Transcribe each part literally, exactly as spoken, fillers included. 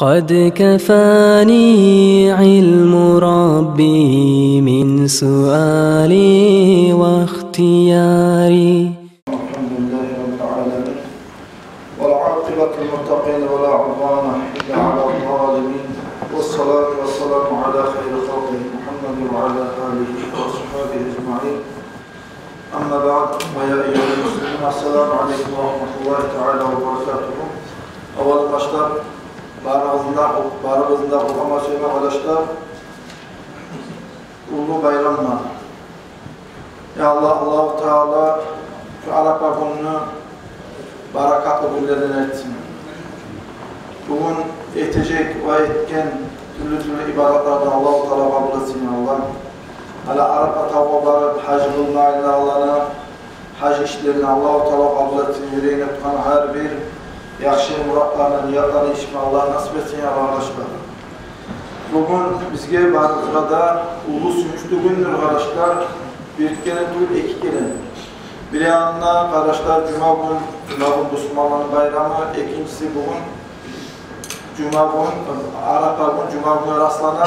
قد كفاني علم ربي من سؤالي واختياري. الحمد لله رب العالمين، والعاقبة للمتقين ولا عدوان إلا على الظالمين، والصلاة والسلام على خير خلقه محمد وعلى آله وأصحابه أجمعين. أما بعد، فيا أيها المسلمون، السلام عليكم ورحمة الله تعالى وبركاته. Аввал башлап, барыбызны да, барыбызны да къутламагъа сюемен, къардашлар, уллу байрамлар. Я Аллагь, Аллагьу Таала шу Арапа гюнню баракатлы гюнлерден этсин. Бугюн этежек ва этген тюрлю-тюрлю ибадатлардан Аллагьу Таала къабул этсин, я Аллагь. Гьали Арапа тавгъа барып, гьаж къылма айланагъанланы гьаж ишлерин Аллагьу Таала къабул этсин, юрегине тутгъан гьар бир яхшы муратланы, ниятланы ишме Аллагь насип этсин, я къардашлар. Бугюн бизге барыбызгъа да уллу сююнчлю гюндюр, къардашлар, бир керен тюгюл, эки керен. Бир янындан, къардашлар, жума гюн, жума гюн бусурманланы байрамы, экинчиси бугюн жума гюн, Арапа гюн жума гюнге раслана.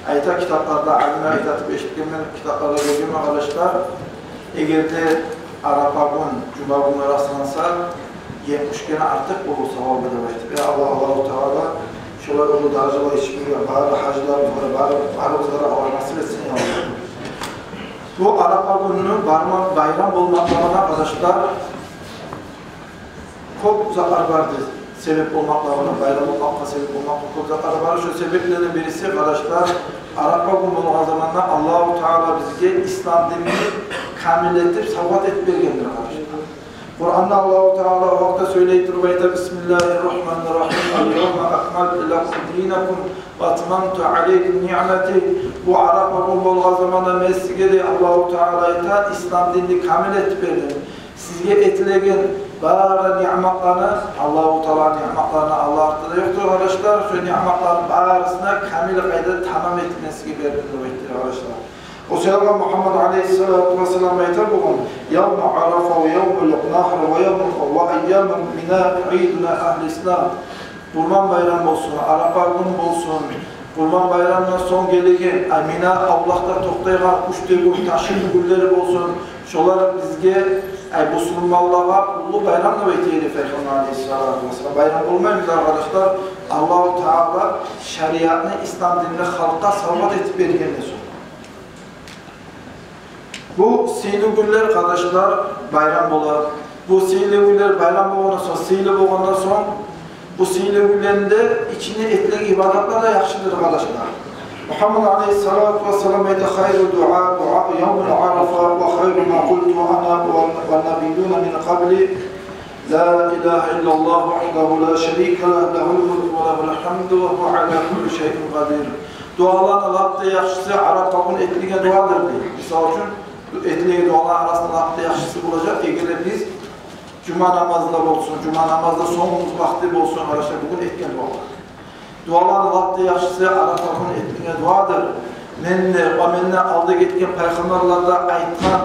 Айта китапларда, алимлер айта деп эшитгенмен, китапларда гёргенмен, къардашлар. Эгер де Арапа гюн жума гюнге расланса, етмиш керен артыкъ болур савабы деп айтып. Я Аллагь, Аллагьу Таала шолай уллу даражалагъа етишмеге бары гьажларыбызгъа, бары, барыбызгъа да Аллагь насип этсин, я Аллагь. Бу Арапа гюнню барма-, байрам болмакълыгъына, къардашлар, кёп затлар барды. Себеп болмакълыгъына, байрам болмакъгъа себеп болмакълыгъына кёп затлар бар. Шо себеплени бириси, къардашлар, Арапа гюн болгъан заманда Аллагьу Таала бизге ислам динни камил этип, савгъат этип бергендир, къардашлар. Къуранда Аллагьу Таала о вакътиде сёйлей туруп айта: بسم الله الرحمن الرحيم. اليوم أكملت لكم دينكم وأتممت عليكم نعمتي. Бу Арапа гюн болгъан заманда мен сизге, дей Аллагьу Таала айта, ислам динни камил этип бердим. Сизге этилеген бары ниъматланы, Аллагьу Таала ниъматланы Аллагь артында ёкъдур, къардашлар. Шо ниъматланы барысын да камил къайдада тамам этип мен сизге бердим деп айтды, къардашлар. О саялы Мугьаммад алейгьиссалату вассалам айта болгъан: يوم عرفة ويوم النحر ويوم، وأيام منى عيدنا أهل الإسلام. Къурман байрам болсун, Арапа гюн болсун, Къурман байрамдан сонг гелеген, ай, Мина авлакъда токътайгъан уьч де гюн, ташрикъ гюнлери болсун, шолар бизге, ай, бусурманлагъа уллу байрам деп айта эди Пайхаммар алейгьиссалату вассалам. Байрам болмаймы, къардашлар, Аллагьу Таала шариатны, ислам динни халкъгъа савгъат этип бергенден сонг. Бу сыйлы гюнлер, къардашлар, байрам бола. Бу сыйлы гюнлер байрам болгъандан сонг, сыйлы болгъандан сонг, бу сыйлы гюнлерде ичинде этилеген ибадатлар да яхшыдыр, къардашлар. Мугьаммад алейгьиссалату вассалам айта: خير الدعاء دعاء يوم عرفة وخير ما قلت أنا والنبيون من قبلي. لا إله إلا الله وحده لا شريك له، له الملك وله الحمد وهو على كل شيء قدير. Дуаланы лап да яхшысы Арапа гюн этилген дуадыр, дей. Мисал учун, этилген дуаланы арасында лап да яхшысы болажакъ, эгер де биз жума намазда болсун, жума намазда сонг вакъти болсун, къардашлар, бугюн этген дуалар. Дуаланы лап да яхшысы Арапа гюн этилген дуадыр. Мен де ва менден алда гетген пайхаммарлар да айтгъан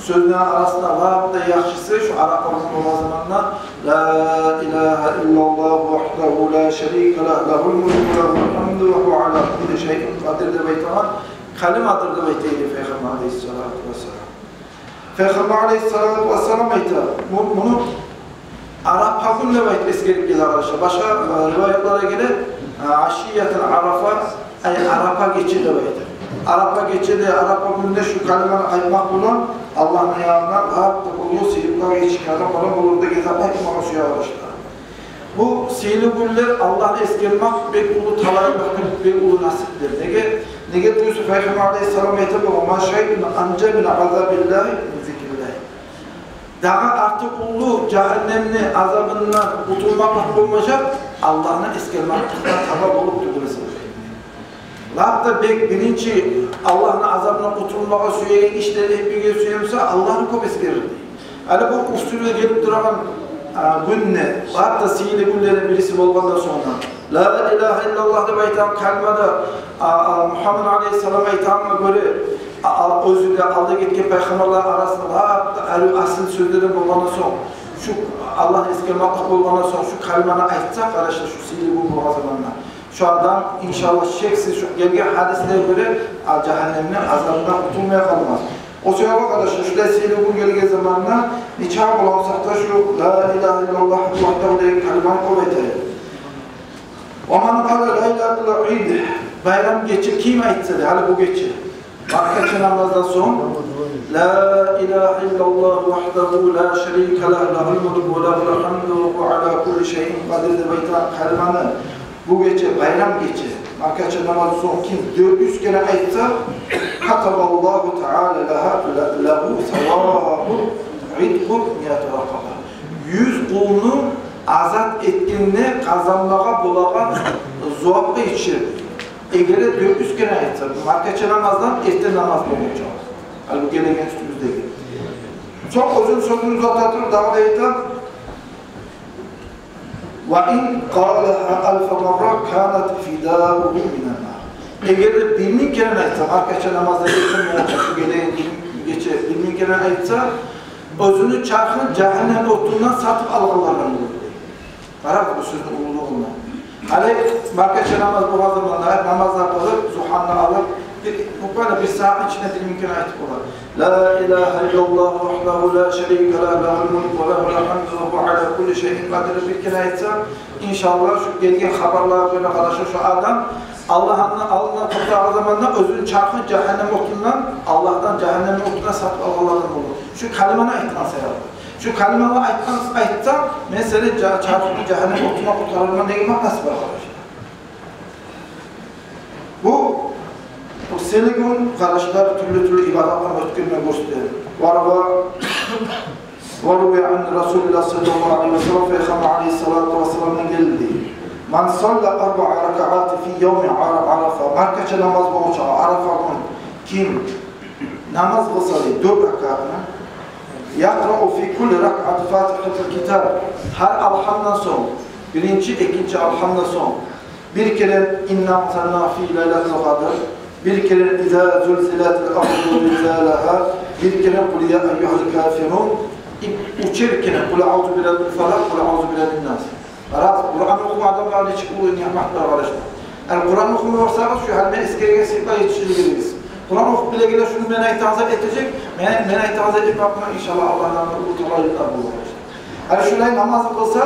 сёзлени арасында лап да яхшысы шу Арапа гюн болгъан заманда: لا إله إلا الله وحده لا شريك له، له الملك وله الحمد وهو على كل شيء قدير деп айтагъан калимадыр деп айта эди Пайхаммар алейгьиссалату вассалам. Пайхаммар алейгьиссалату вассалам айта, бу, муну Арапа гюн деп айтып эсгерип геле, къардашлар. Башгъа, э, риваятларда геле, э, عشية عرفة, ай, Арапа гече деп айта. Арапа гечеде, Арапа гюнде шу калиманы айтмакъ булан Аллагьны янындан лап да уллу сыйлыкълагъа етишген адам болур деген затны айтмагъа сюе, къардашлар. Бу сыйлы гюнлер Аллагьны эсгермек бек уллу талайлыкъдыр, бек уллу насипдир. Неге? Неге десе, Пайхаммар алейгьиссалам айтып болгъан: ما شيء أنجى من عذاب الله من ذكر الله. Дагъы артыкъ уллу жагьаннемни азабындан къутулмакълыкъ болмажакъ Аллагьны эсгермекден таба болуп тюгюл эсе. Лап да бек биринчи Аллагьны азабындан къутулмагъа сюеген ишлени этмеге сюе буса, Аллагьны кёп эсгерир. Гьали бу уьстюне гелип турагъан, а, гюнде, лап да сыйлы гюнлени бириси болгъандан сонг, لا إله إلا الله деп айтагъан калимада, а, а, Мугьаммад алейгьиссалам айтагъангъа гёре, а, а, оьзю де, алда гетген пайхаммарлар арасында лап да арив асил сёзлерден болгъандан сонг, Шу Аллагьны эсгермеклик болгъандан сонг шу калиманы айтса, къардашлар, шу сыйлы гюн болгъан заманда, шу адам, иншаллагь, шексиз, шу гелген гьадислеге гёре, а, жагьаннемни азабындан къутулмай къалмас. О себепли, къардашлар, шулай сыйлы гюн гелген заманда, нечакъы бола бусакъ да, шу «Ла илагьа иллаллагь вагьдагьу» деген калиманы кёп айтайыкъ. «Ва ман къала лайлатал ид», байрам гече ким айтса да, гьали бу гече, маркача намаздан сонг, «Ла илагьа иллаллагь вагьдагьу ла шарика лагь, лагьул мулку ва лагьул гьамду ва гьува аля кулли шайин къадир» деп айтагъан калиманы бу гече, байрам гече, маркача намаздан сонг ким дёрт юз керен айтса, «Катабаллагьу таала лагьа, лагьу савабу итқи миати ракъаба». Юз къулну азат этгенде къазанмагъа болагъан зувапгъа етишир. Эгер де дёрт юз керен айтса, маркача намаздан эртен намаз болгъунча. Гьали бу гелеген уьстюбюздеги. Сонг оьзюню сёзюн узата туруп, дагъы да айта: «Ва ин къалагьа алфа марра канат фидаугьу минан нар». Эгер де бир минг керен айтса, маркача намаздан эртен болгъунча, гелеген гече бир минг керен айтса, оьзюню чархын жагьаннем отундан сатып алгъанлардан болур дей. Къарагъыз бу сёзню уллулугъуна. Гьали маркача намаз болгъан заманда намазны къылып, зугьаны алып, бир, буквально бир сагьатны ичинде бир минг керен айтып бола: «Ла илагьа иллаллагь вагьдагьу ла шарика лагь, лагьул мулку ва лагьул гьамду ва гьува аля кулли шайин къадир» бир керен айтса, иншаллагь, шу гелген хабарлагъа гёре, къардашлар, шу адам Аллагьны алдына токътагъан заманда оьзюню чархын жагьаннем отундан, Аллагьдан жагьаннем отундан сатып алгъанлардан болур. Шу калиманы айтгъан саялы. Шу калиманы айтгъан, айтсанг, мен сени жа-, чархынгны жагьаннем отундан къутгъарарман деген маънасы бар, къардашлар. Бу, бу сыйлы гюн, къардашлар, тюрлю-тюрлю ибадатлар оьтгерме гёрсете. Ва рава-, ва рувия ан Расулиллагь саллаллагьу алайгьи ва саллам, Пайхаммар алайгьиссалату вассаламдан гелди: «Ман салла арбаа ракаати фи явми ара-, Арафа». Маркача намаз болгъунча Арафа гюн ким намаз къылса дей, дёрт ракаатны, «якърау фи кулли ракаати фатигьатал китаб». Гьар алгьамдан сонг, биринчи, экинчи алгьамдан сонг, бир керен «Инна анзалнагьу фи лайлатил къадр», бир керен «Иза зулзилатил арзу зилзалагьа», бир керен «Къул я айюгьал кафирун», и-, уьчер керен «Къул аузу бираббил фалакъ», «Къул аузу бираббин нас». Рас, Къуран охугъан адамлагъа нечик уллу ниъмат бар, къардашлар. Эгер Къуран охумай барсагъыз, шу гьали мен эсгерген сыйпа етишежек эдигиз. Къуран охуп билегенлер шуну мен айтагъан зат этежек, мен, мен айтагъан зат этмек булан, иншаллагь, Аллагьдан уллу талайлыкълар болур, къардашлар. Гьали шулай намаз къылса,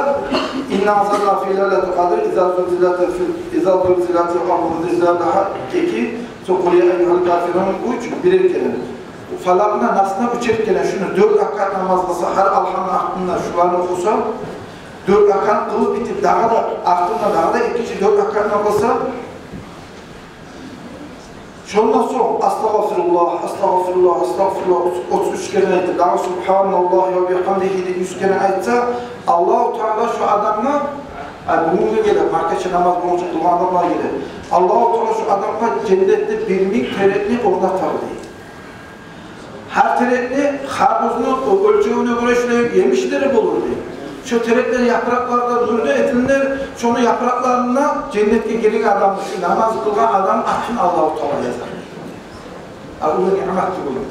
«Инна анзалнагьу фи лайлатил къадр, иза зулзилатил фи-, иза зулзилатил арзу зилзалагьа» эки, сонг «Къул я айюгьал кафирун» уьч, бирер керен. Фалакъны, Насны уьчер керен, шуну дёрт ракаат намаз къылса, гьар алгьамны артында шуланы охуса, дёрт ракаат къылып битип, дагъы да, артында дагъы да экинчи дёрт ракаатны къылса, шондан сонг «Астагъфируллагь, астагъфируллагь, астагъфируллагь» отуз уьч керен айтып, дагъы «Субгьаналлагьи ва бигьамдигьи» де юз керен айтса, Аллагьу Таала шу адамгъа, ай, бугюнге геле, маркача намаз болгъунча къылгъан адамгъа геле, Аллагьу Таала шу адамгъа женнетде бир минг терекни орнатар дей. Гьар терекни, гьар оьзюню оьлчевюне гёре шулай емишлери болур дей. Шо тереклер, япыракълары да нюрден этилинер, шону япыракъларына женнетге гирген адамны, шу намаз къылгъан адамны атын Аллагьу Таала язар. А уллу ниъмат тюгюлмю?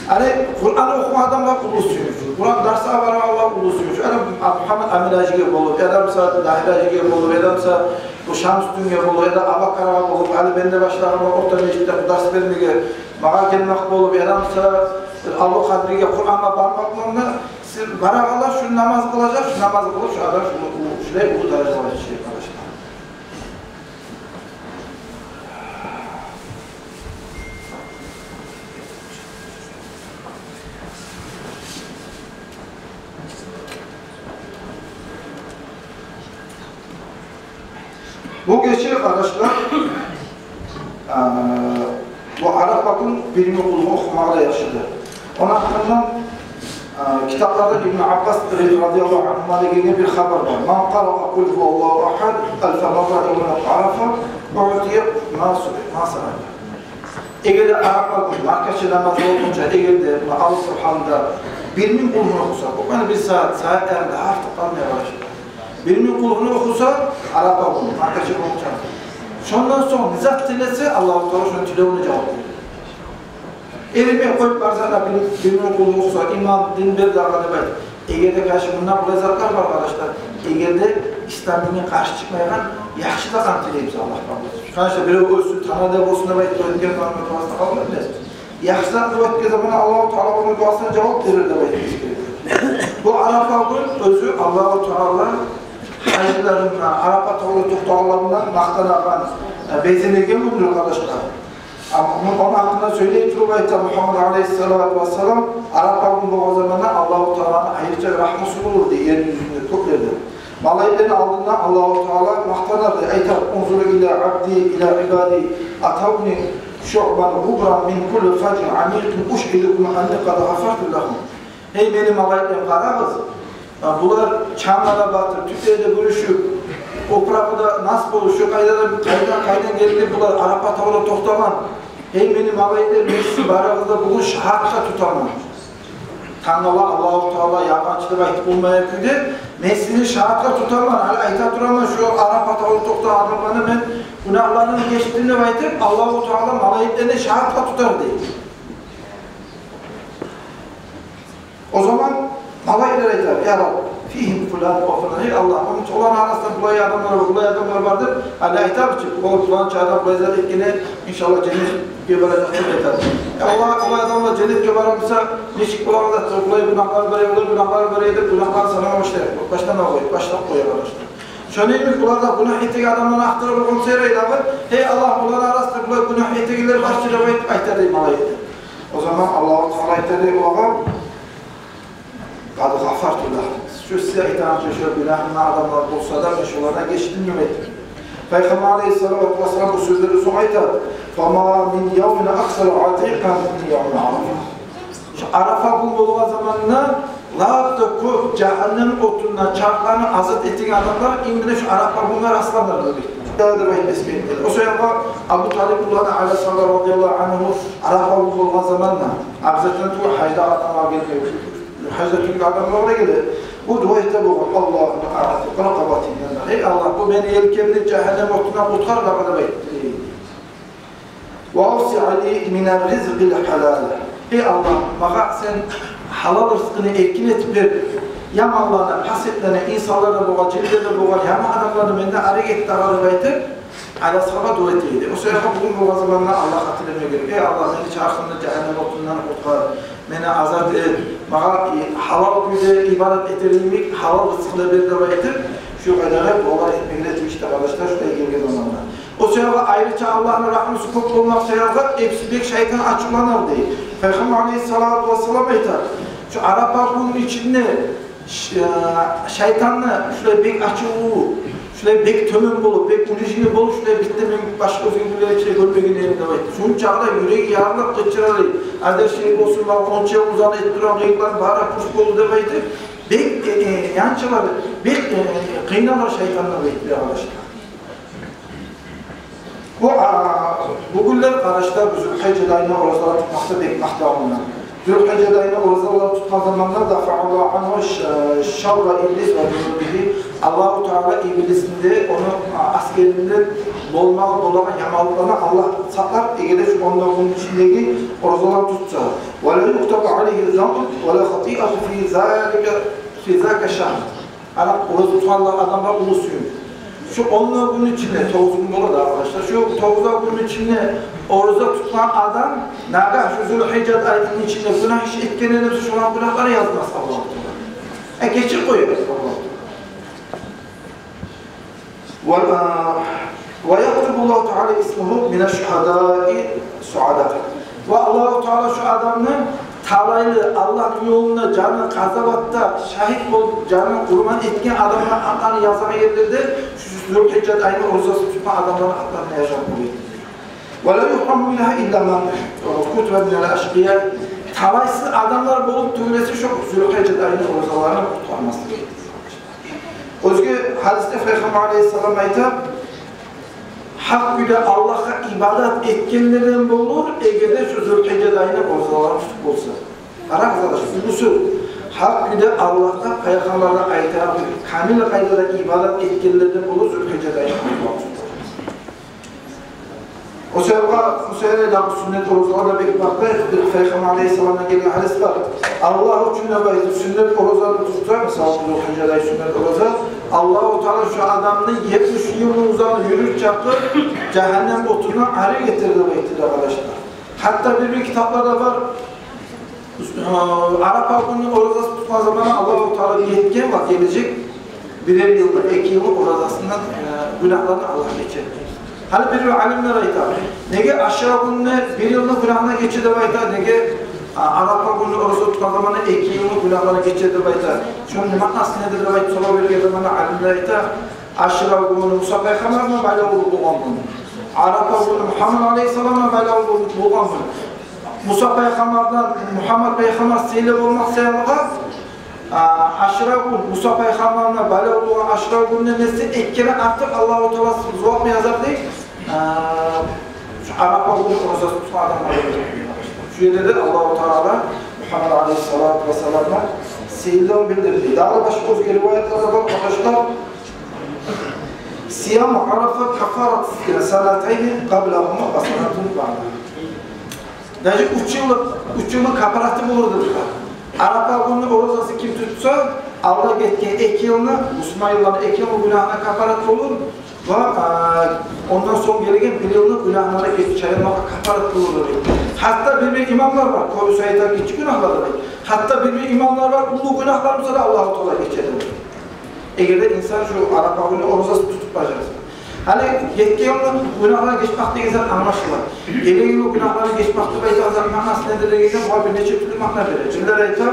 Гьали Къуран охугъан адамлагъа уллу сююнч, Къуран дарсгъа барагъанлагъа уллу сююнч. Адам Мугьаммад Амир-гьажиге болуп, яда буса Дагьир-гьажиге болуп, яда буса бу Шамсуддинге болуп, яда Абакаргъа болуп, гьали мен де башлагъанман орта межитде дарс бермеге, магъа гелмек болуп, яда буса Абдулкъадирге, Къурангъа бармакъ булан да, сиз барагъанлар шу намаз къылажакъ, шу намаз къылып, шу адам шу, шу, шулай уллу даражалагъа етишежек, къардашлар. Бу гече, къардашлар, а, бу Арафа гюн бир минг къулгьуну охумагъа да яхшыдыр. Ону гьакъындан, а, китапларда Ибну Аббас радияллагьу ангьума да гелген бир хабар бар: «Ман къараа къул гьуваллагьу агьад алфа марра явма Арафа уътия ма су-, ма саала». Эгер де Арафа гюн, маркача намаз болгъунча, эгер де, ма, алып тургъанда бир минг къулгьуну охуса, буквально бир сагьат, сагьат ярым да артыкъ къалмай, къардашлар. Бир минг къулгьуну охуса, Арафа гюн, маркача болгъунча. Шондан сонг не зат тилесе, Аллагьу Таала шону тилевюне жавап берер. Эрмек къоюп барса да бир, бир минг къулгьуну охуса, иман, дин бер дагъы деп айтып, Эгер де, конечно, мунда булай затлар бар, къардашлар. Эгер де ислам динге къаршы чыкъмайгъан яхшы затдан тилейбиз Аллагьдан. Конечно, бирев оьлсюн, тангала болсун деп айтып оьтген заманны дуасына къабул этмес. Яхшы зат деп оьтген заманда Аллагьу Таала ону дуасына жавап берер деп айтып эсгерген. Бу Арапа гюн оьзю Аллагьу Таала гьажларына, Арапа тавда токътагъанларына макътанагъан, э, безенеген гюндюр, къардашлар. Амма ону гьакъында сёйлей туруп айта Мугьаммад алейгьиссалату вассалам, Арапа гюн болгъан заманда Аллагьу Тааланы айрыча рагьмусу болур дей ер юзюнде кёклерде. Малайиклени алдында Аллагьу Таала макътанар дей, айтар: «Унзур иля абди, иля ибади, атавни шуъбан гъубран мин кулли фажжин амикъин, ушгьидукум анни къад гъафарту лагьум». Гьей мени малайиклерим, къарагъыз, а, булар чанг да батып, тюклер де гюрюшюп, опуракъ да нас болуп, шо къайда да, къайдан, къайдан гелди булар, Арапа тавда токътагъан. Гьей мени малайиклерим, мен сизин барыгъызны да бугюн шагьатгъа тутаман. Тангала Аллагьу Таала ялгъанчы деп айтып болмайгъан кюйде, мен сизин шагьатгъа тутаман, гьали айта тураман, шо Арапа тавда токътагъан адамланы мен гюнагьларындан гечдим деп айтып, Аллагьу Таала малайиклерин шагьатгъа тутар дей. О заман малайиклер айтар: «Я Раб, фигьим фулан ва фулан». Гьей Аллагь, оланы арасында булай адамлар бар, булай адамлар бар деп, гьали айтар чы, о фуланча адам булай зат этгени, иншаллагь, женнетге баражакъ деп айтар. Я Аллагь, булай адамлар женнетге бара буса, нечик болагъан затдыр, булай гюнагьлар бар, булай гюнагьлар бар деп, гюнагьланы санама башлай. Башлап къоя, башлап къоя, къардашлар. Шону йимик булар да гюнагь этеген адамланы ахтара болгъан саялы дагъы: «Гьей Аллагь, буланы арасында булай гюнагь этегенлер бар чы», — деп айтып айтар дей малайиклер. О заман Аллагьу Таала айтар дей олагъа: «Къад гъафарту лагьум». Шо сиз айтагъан чы, шо гюнагьлы адамлар болса да, мен шоланы гечдим деп айтар. Пайхаммар алейгьиссалату вассалам бу сёзлерден сонг айтар: «Фама мин явмин аксара атикъан мин явми Арафа». Шо Арафа гюн болгъан заманда лап да кёп жагьаннем отундан чархланы азат этеген адамлар именно шо Арафа гюнге расланыр деп айтар. Дагъы да айтмас герек. О саялы Абу Талип уланы Али асгьаба радияллагьу ангьу Арафа гюн болгъан заманда, абзатдан тюгюл гьаждагъы адамлар гелмей, гьажда тюгюл адамлар да геле. Бу дуа эте болгъан: «Аллагьумма аътикъ ракъабати минан нар». Гьей Аллагь, бу мени елкемни жагьаннем отундан къутгъар дагъы деп айтды. «Ва авсиъ ли мин ризкъил гьалал». Гьей Аллагь, магъа сен гьалал рызкъыны эркин этип бер. Яманланы, пасикъланы, инсанлардан болгъан, жинлерден болгъан яман адамланы менден арек эт дагъы деп айтып, Али асгьаба дуа эте эди. О саялы бугюн болгъан заманда Аллагьгъа тилеме герек. Гьей Аллагь, мени чархымны жагьаннем отундан къутгъар, мени азат эт, магъа, э, гьалал кюйде ибадат этер йимик гьалал рызкъы да бер деп айтып, шо къайдагъы дуалар этмеге де тийишли, къардашлар, шулай гелген заманда. О саялы айрыча Аллагьны рагьмусу кёп болмакъ саялы эпсибек шайтан ачувланар дей. Пайхаммар алейгьиссалату вассалам айтар: шо Арафа гюнню ичинде ш-, э, шайтанны шулай бек ачувлу, шулай бек тёбен болуп, бек униженный болуп, шулай битди, мен башгъа оьзге гюнлер ичинде гёрмеген эдим деп айтды. Шончакъы да юреги ярылып къычырар эди. Азер шей болсун, магъа онча узан этип турагъан къыйынлар бары пуш болду деп айтып, бек, э, э, янчылар, бек, э, къыйналар шайтандан деп айтды, къардашлар. Бу, а, бу гюнлер, къардашлар, бу Зулгьижжа айны оразалар тутмакъ да бек макътавлу. Зулгьижжа айны оразалар тутгъан заманда дафааллагьу ангьу ш-, шарра иблис ва жунудигьи. Аллагьу Таала иблисни де, ону, а, асгерини де болмагъа болагъан яманлыкълардан Аллагь сакълар. Эгер де шо он дагъы гюнню ичиндеги оразалар тутса. Ва ла юктабу алайгьи занбун ва ла хатиатун фи залика, фи зака шагьр. Ана, ораза тутгъан адамлар уллу сююнч. Шо он да гюнню ичинде, тогъуз гюн бола да, къардашлар. Шо тогъуз да гюнню ичинде ораза тутгъан адам, нагагь шо Зулгьижжа айны ичинде гюнагь иш этген эсе, шоланы гюнагьлары язылмас Аллагьу Таала. Э, гечип къояр Аллагьу Таала. Ва, а, «Ва яктубу Аллагьу таала исмагьу мина шшугьадаи суъада». Ва Аллагьу Таала шо адамны талайлы, Аллагьны ёлунда жанын къазаватда шагьит болуп, жанын къурбан этген адамланы атларын язагъан ерлерде шо Зулгьижжа айны оразасын тутгъан адамланы атларын язагъан болуп. «Ва ла юхраму мингьа илла ман кутиба минал ашкъия». Талайсыз адамлар болуп тюгюл эсе, шо Зулгьижжа айны оразаларын къутгъармаслыкъ. Оьзге гьадисде Пайхаммар алейгьиссалам айта: «Гьакъ кюйде Аллагьгъа ибадат этгенлерден болур, эгер де шо Зулгьижжа айны оразаларын тутуп болса». Къарагъыз, къардашлар, бу сёз. Гьакъ кюйде Аллагьгъа, Пайхаммаргъа айтагъан камил къайдада ибадат этгенлерден болур Зулгьижжа айны оразаларын тутуп. О саялы, о саялы да бу сюннет оразалар да бек бакъда, бир Пайхаммар алейгьиссаламдан гелген гьадис бар. Аллагь учун деп айтып, сюннет ораза тутса, мисал, бир отуз гюн сюннет ораза, Аллагьу Таала шо адамны етмиш йылны узагъына юрюр чакъы жагьаннем отундан арек этер деп айтды, къардашлар. Гьатта бир-бир китапларда бар, Арапа гюнню оразасын тутгъан заманы Аллагьу Таала этген ва гележек бирер йылны, эки йылны оразасындан, э, гюнагьларын Аллагь гечер. Гьали бир-бир алимлер айта, неге Ашура гюнню бир йылны гюнагьын гече деп айта, неге, а, Арапа гюнню ораза тутгъан заманы эки йылны гюнагьларын гече деп айта. Шону маънасы недир деп айтып сорав берген заманда алимлер айта, Ашура гюню Муса пайхаммар булан байлавлу болгъан гюн. Арапа гюню Мугьаммад алейгьиссалам булан байлавлу болгъан гюн. Муса пайхаммардан Мугьаммад пайхаммар сыйлы болмакъ саялы, а, Ашура гюн, Муса пайхаммар булан байлавлу болгъан Ашура гюнден эсе эки керен артыкъ Аллагьу Таала зувапны язар дей, а, шо Арапа гюнню оразасын тутгъан адамлагъа. Шо ерде де Аллагьу Таала Мугьаммад алейгьиссалату вассаламгъа сыйлыгъын билдирди. Дагъы башгъа оьзге риваятлар да бар, къардашлар. Сияму Арафа каффарату санатайни къаблагьума ва санатун баъдагьума. Даже уьч йылны, уьч йылны каффараты болур деп айта. Арапа гюнню оразасын ким тутса, алда гетген эки йылны, бусурман йылланы эки йылны гюнагьына каффарат болур. Ва, а, ондан сонг гелеген бир йылны гюнагьлары гечип чайылмагъа каффарат болур деп айта. Гьатта бир-бир имамлар бар, кёбюсю айта гиччи гюнагьлар деп айта. Гьатта бир-бир имамлар бар, уллу гюнагьларыбызны да Аллагьу Таала гечер деп айта. Эгер де инсан шо Арапа гюнню оразасын тутуп бажарса. Гьали гетген йылны гюнагьларын гечмек деген зат англашыла. Гелеген йылны гюнагьларын гечмек деп айтагъан затны маънасы недир дегенде, бугъар бир нече тюрлю маъна бере. Бирлер айта,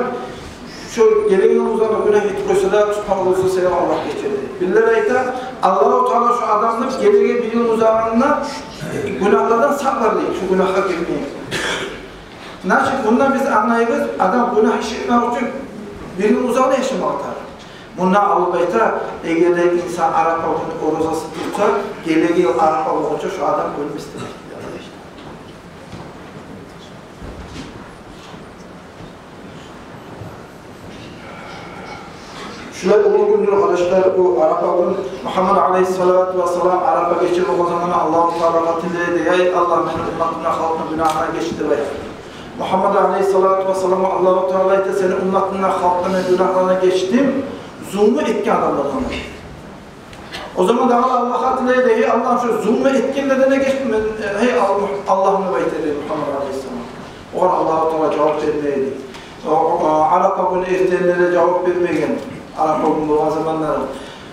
шо гелеген йылны узагъына гюнагь этип къойса да, тутгъан ораза саялы Аллагь гечер дей. Бирлер айта, Аллагьу Таала шо адамны гелеген бир йылны узагъына гюнагьлардан сакълар дей, шо гюнагьгъа гирмей. Значит, мундан биз англайбыз, адам гюнагь иш этмек учун бир йылны узагъына яшамагъа тарыкъ. Мундан алып айта, эгер де инсан Арапа гюнню оразасын тутса, гелеген йыл Арапа болгъунча шо адам оьлмес деп айта. Шулай уллу гюндюр, къардашлар, бу Арапа гюн. Мугьаммад алейгьиссалату вассалам Арапа гече болгъан заманда Аллагьу Таалагъа тилей дей: «Эй Аллагь, мени умматымны, халкъымны гюнагьындан геч», — деп айта. Мугьаммад алейгьиссалату вассаламгъа Аллагьу Таала айта: «Сени умматынгны, халкъынгны гюнагьларындан гечдим, зулму этген адамлардан». О заман дагъы Аллагьгъа тилей дей: «Эй Аллагь, шо зулму этгенлерден де геч мени, эй Аллагь, Аллагьым», — деп айта дей Мугьаммад алейгьиссалам. Огъар Аллагьу Таала жавап бермей дей. О, о, Арапа гюн эртенинде де жавап бермеген, Арапа гюн болгъан заманда.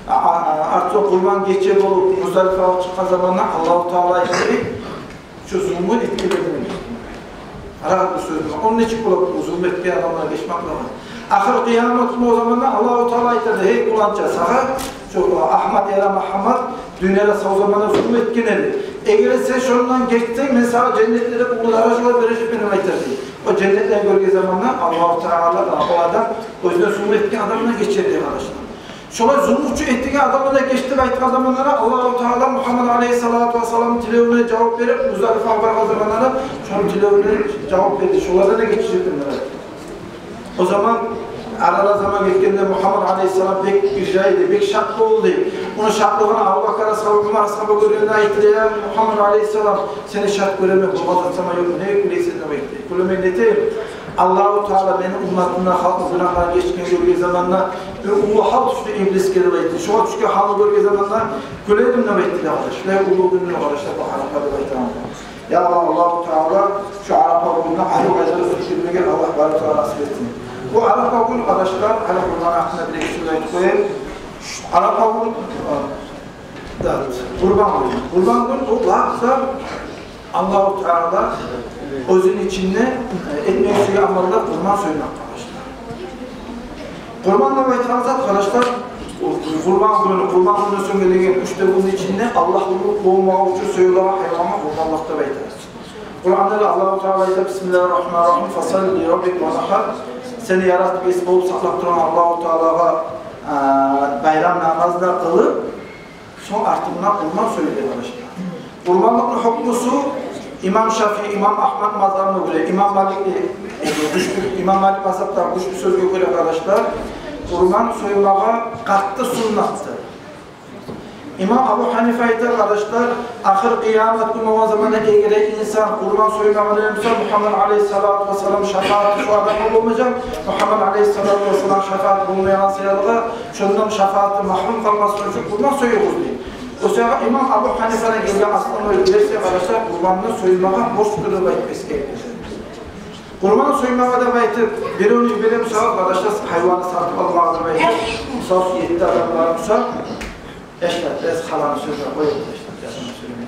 А, а, а, артда Къурбан гече болуп, Муздалифагъа чыкъгъан заманда Аллагьу Таала айта дей: «Шо зулму этгенлерден». Къарагъыз бу сёзню. О нечик бола, бу зулму этген адамлар гечмек бола? Ахыр къыямат гюн о заманда Аллагьу Таала айта дей: «Гьей къуланча, сагъа шо Агьмат яда Магьаммат дюньяда сав заманда зулму этген эди. Эгер сен шондан гечсенг, мен сагъа женнетлерде уллу даражалар бережекмен», — деп айта дей. О женнетлени гёрген заманда Аллагьу Таала, о адам оьзюне зулму этген адамдан гечер дей, къардашлар. Шолай зулму этген адамлардан геч деп айтгъан заманлары Аллагьу Таала Мугьаммад алейгьиссалату вассаламны тилевюне жавап берип, Муздалифагъа баргъан заманлары шону тилевюне жавап берди. Шолардан да гечежекмен деп айтды. О заман, арада заман гетгенде, Мугьаммад алейгьиссалам бек иржайды, бек шат болду. Ону шатлыгъын Абубакар асгьаба, Умар асгьаба гёргенде айтды: «Я Мугьаммад алейгьиссалам, сени шат гёремен, болгъан зат сама ёкъму, неге кюлейсен?» — деп айтды. «Кюлемей нетейим? Аллагьу Таала мени умматымдан халкъымны гюнагьларын гечгенни гёрген заманда бир уллу гьал тюшдю иблисге», — деп айтды. «Шогъар тюшген гьалны гёрген заманда кюледим», — деп айтды, къардашлар. Шулай уллу гюндюр, къардашлар, бу Арапа деп айтагъан. Я Аллагь, Аллагьу Таала шо Арапа гюнню гьар къайда да оьтгермеге Аллагь барыбызгъа насип этсин. Бу Арапа гюн, къардашлар, гьали Къурбан гьакъында бир-эки сёз айтып къояйым. Арапа гюн, э, да, Къурбан гюн. Къурбан гюн о лап да Аллагьу Таала оьзюню ичинде, э, этмеге сюеген амаллар къурбан соймакъ, къардашлар. Къурбан деп айтагъан зат, къардашлар, о Къурбан гюню, Къурбан гюнден сонг гелеген уьч де гюнню ичинде Аллагь уллу болмагъы учун союлагъан гьайванны къурбанлыкъ деп айтабыз. Къуранда да Аллагьу Таала айта: «Бисмиллагьи ррагьмани ррагьим. Фасалли ли раббика ванхар». Сени яратып, эс болуп сакълап тургъан Аллагьу Таалагъа, а, байрам намазны къылып, сонг артындан къурбан сой деп, къардашлар. Къурбанлыкъны гьукмусу имам Шафии, имам Агьмад мазгьабына гёре, имам Малик де, э, гючлю, имам Малик мазгьабда гючлю сёзге гёре, къардашлар, къурбан соймагъа къатты суннатдыр. Имам Абу Ханифа айта, къардашлар, ахыр къыямат гюн болгъан заманда эгер инсан къурбан соймагъа уьйренсе, Мухаммад алейгьиссалату вассалам шафааты шо адамгъа болмажакъ. Мухаммад алейгьиссалату вассалам шафааты болмайгъан саялы, шондан шафааты магьрюм къалмасын учун къурбан союгъуз дей. О саялы имам Абу Ханифаны гелген основной версия, къардашлар, къурбанны соймагъа борч тюгюл деп айтып эсгерген. Къурбан соймагъа деп айтып, биревню йибере буса, къардашлар, гьайванны сатып алмагъа деп айтып, мисал, етти адам бар буса, яшлар, бираз халаны сёзюне къоюгъуз, яшлар, бираз халаны сёзюне.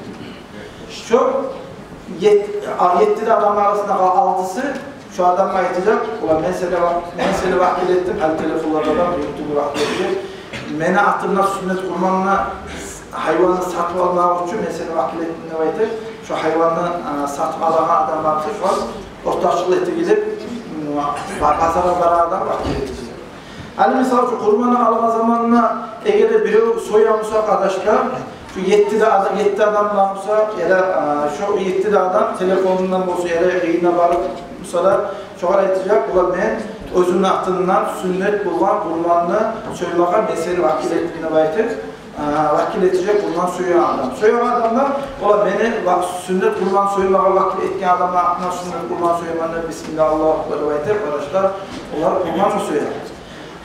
Шо ет-, а, етти де адамны арасында къал-, алтысы шо адамгъа айтажакъ: «Улан, мен сени ва-, мен сени вакил этдим, гьали телефонларда да, ютубда вакил этдим. Мени атымдан сюннет къурбанны, гьайванны сатып алмакъ учун мен сени вакил этдим», — деп айтып, шо гьайванны, а, сатып алагъан адам бар буса, шо ортакъчылыкъ этип гелип, м, ба-, базаргъа барагъан адам вакил этип. Гьали, мисал учун, къурбанны алгъан заманына эгер де бирев соя буса, къардашлар, шо етти де адам, етти адам бар буса, яда, а, шо етти де адам телефонундан болса, яда къырыйына барып буса да, шогъар айтажакъ: «Улан, мен оьзюмню атымдан сюннет болгъан къурбанны соймагъа мен сени вакил этдим», — деп айтып, а, вакил этежек къурбан соягъан адам. Соягъан адам да: «Улан, мени ва-, сюннет къурбан соймагъа вакил этген адамны атындан сюннет къурбан сояман», — деп, бисмилла, Аллагьу акбар деп айтып, къардашлар, олар къурбанны соя.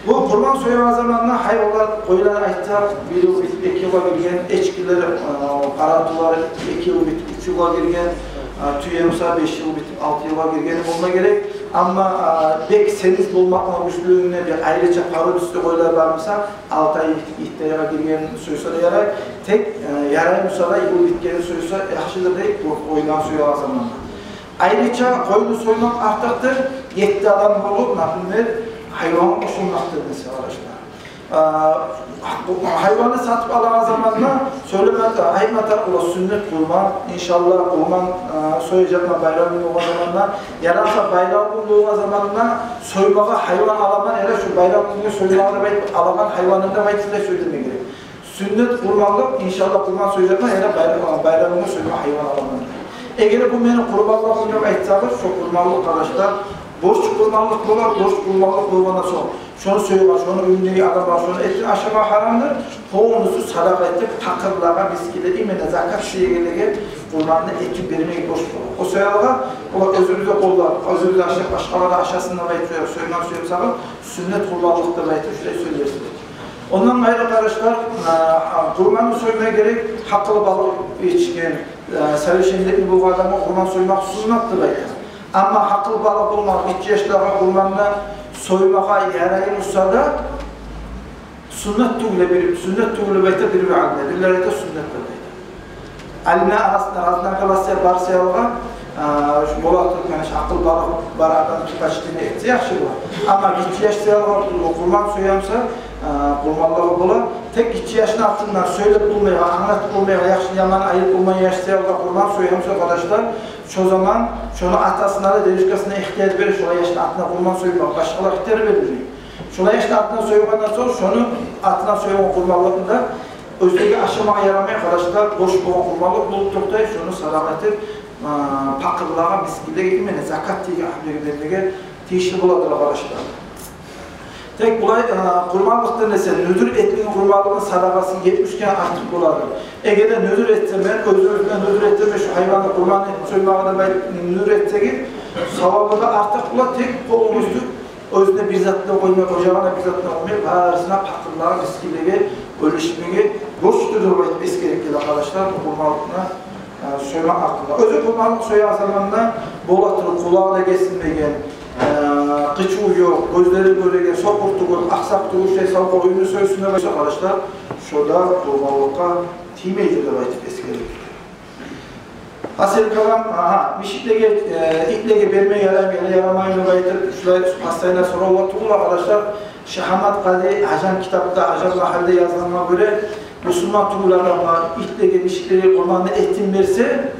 Бу къурбан соягъан заманда гьайванлар, къойлар, айтсакъ, бир йыл битип эки йылгъа гирген, эчкилер, а, къара тюелер эки йыл битип уьч йылгъа гирген, а, тюе буса беш йыл битип алты йылгъа гиргени болма герек. Амма, а, бек семиз болмакъны гючлюлюгюнден бир айрыча пару тюслю къойлар бар буса, алты ай битип етти айгъа гиргенин сойса да ярай. Тек, э, ярай буса да, йыл битгенин сойса яхшыдыр дей, къо-, къойдан соягъан заманда. Айрыча къойну соймакъ артыкъдыр етти адам болуп, например, гьайвангъа къошулмакъдан эсе, къардашлар. А, бу гьайванны сатып алагъан заманда сёйлеме, айтма тарыкъ бола: «Сюннет къурбан, иншаллагь, къурбан, а, сояжакъман байрам гюн болгъан заманда». Яда буса байрам гюн болгъан заманда соймагъа гьайван аламан, яда шо байрам гюнге соймагъа деп айтып алагъан гьайванны деп айтып, шулай сёйлеме герек. «Сюннет къурбанлыкъ, иншаллагь, къурбан сояжакъман, яда байрам, байрам гюн соймагъа гьайван аламан». Эгер бу мени къурбанлыгъым деп айтсагъыз, шо къурбанлыкъ, къардашлар, борч къурбанлыкъ болар. Борч къурбанлыкъ болгъандан сонг, шону соягъан, шону уьюндеги адамлар шону этин ашама гьарамдыр. Полностью садакъа этип, пакъырлагъа, мискинлеге, именно закат сюегенлеге къурбанны этип бермек борч болар. О саялы олар оьзюбюз де къоллап, оьзюбюз де ашап, башгъалар да ашасын деп айтып, соймагъа сюе бусагъыз, сюннет къурбанлыкъ деп айтып, шулай сёйлерсиз. Ондан къайры, къардашлар, а, къурбанны сойма герек гьакъылы балыкъ етишген, а, совершеннолетний болгъан адамгъа къурбан соймакъ суннат деп айта. Амма гьакъылы балыкъ болмагъан гиччи яшлагъа къурбанны соймагъа ярай буса да, суннат тюгюл бир, суннат тюгюл деп айта бир-бир алимлер. Бирлери айта суннат деп айта. Алимлер арасында разногласия бар саялы, а, шо бола туруп, яни, шо гьакъылы балыкъ бар адам предпочтение этсе, яхшы бола. Амма гиччи яш саялы къурбан соя буса, а, къурбанлыгъы бола. Тек гиччи яшны атындан сёйлеп болмайгъан, англатып болмайгъан, яхшы-яман айырып болмайгъан яш саялы къурбан соя буса, къардашлар, шо заман шону атасына да, дедушкасына ихтияр бере шолай яшны атына къурбан соймагъа, башгъалар ихтияр бермей. Шолай яшны атына сойгъандан сонг, шону атына сойгъан къурбанлыгъын да оьзлеге ашамагъа ярамай, къардашлар, борч болгъан къурбанлыкъ болуп токътай, шону садакъа этип, а, пакъырлагъа, мискинлеге, именно закат тийген агьлюге бермеге тийишли боладыр, къардашлар. Тек булай, а, къурбанлыкъдан эсе, нюзюр этилген къурбанлыкъны садакъасы етмишден артыкъ боладыр. Эгер де нюзюр этсем мен, оьз-оьзюме нюзюр этсем мен, шо гьайванны къурбан этип соймагъа деп айтып нюзюр этсегиз, савабы да артыкъ бола, тек полностью оьзюне бир зат да къоймай, ожагъына бир зат да къоймай, барысына, пакъырлагъа, мискинлеге бёлюшмеге борчдур деп айтып эсгере геле, къардашлар, бу къурбанлыкъны, э, соймакъ гьакъында. Оьзю къурбанлыкъ соягъан заманда бола туруп къулагъы да гесилмеген, э, къычыв ёкъ, гёзлери гёреген, сокъур тюгюл, акъсакъ тюгюл, шолай сав къоюну сойсун деп айтса, къардашлар, шо да къурбанлыкъгъа тиймейдир деп айтып эсгере геле. Гьасили калам, агьа, мишиклеге, э, итлеге берме ярайму, ярамайму деп айтып, шулай постоянно соравлар тувула, къардашлар. Шагьамат къади Ажан китапда, Ажан магьалда язгъангъа гёре, бусурман тюгюл адамгъа итлеге, мишиклеге къурбанны этин берсе,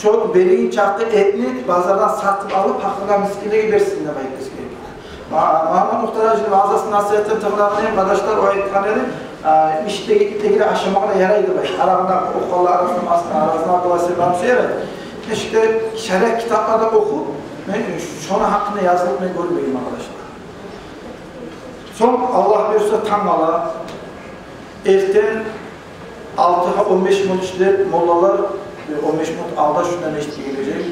шо берген чакъы этни базардан сатып алып, пакъырлагъа, мискинлеге берсин деп айтып эсгере геле. Ма-, Магьаммат Мухтар-гьажини ваазасын, насигьатын тынглагъан эдим, къардашлар, о айтгъан эди, а, мишиклеге, итлеге де ашамагъа да ярай деп айтып. Арагъында охулар арасында, ас-, арасында къыласа, бам сюе. Ишде шариат китапларда охуп, мен шону гьакъында язылып мен гёрмегенмен, къардашлар. Сонг, Аллагь буюрса, тангала, эртен Алтыгъа он беш минут ишлеп, моллалар, э, он беш минут алда шунда межитге гележек.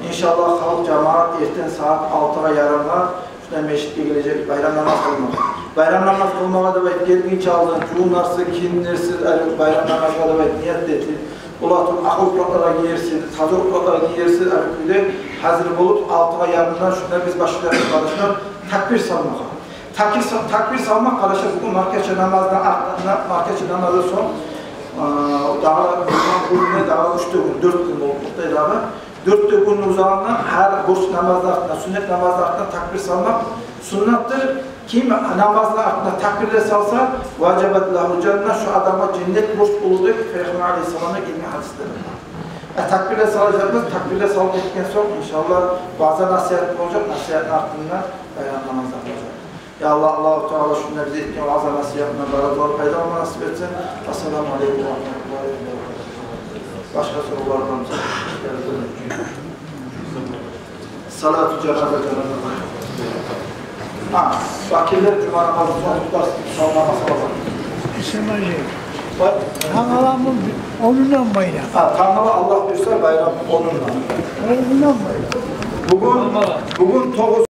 Иншаллагь, халкъ, жамаат эртен сагьат алтыгъа ярымгъа шунда межитге гележек, байрам намаз къылмагъа. Байрам намаз къылмагъа деп айтып гелгинче алдын жувунарсыз, кийинерсиз, гьали байрам намазгъа деп айтып ният этип, олатур, акъ опуракълар гиерсиз, таза опуракълар гиерсиз, гьали кюйде гьазир болуп, алтыгъа ярымдан шунда биз башлайбыз, къардашлар, такбир салмагъа. Такбир са-, такбир салмакъ, къардашлар, бугюн маркача намаздан артында, маркача намаздан сонг, э, дагъы, дагъы уьч де гюн, дёрт гюн болуп къалды дагъы. Дёрт де гюнню узагъында гьар борч намазны артында, сюннет намазны артында такбир салмакъ сюннетдир. Ким намазны артында такбирлер салса, «важабат лагьул жанна», шу адамгъа женнет борч болур деп Пайхаммар алайгьиссаламны гелген гьадислери бар. Э, такбирлер салажакъбыз, такбирлер салып битген сонг, иншаллагь, ваъза-насигьат болажакъ, насигьатны артында байрам намазы да болажакъ. Я Аллагь, Аллагьу Таала шунда биз этген ваъза-насигьатындан баракалла, пайда алма насип этсин. Ассаламу алейкум ва рагьматуллагьи ва баракатугьу. Башгъа соравлар бармы? Салату жаназа, жаназа. Гьа, вакиллер жума намазы сонг тутар салма масъала бар. Исмагьил. Бар. Тангала онундан байрам. Гьа, тангала, Аллагь буюрса, байрам онундан. Онундан байрам. Бугюн, бугюн тогъуз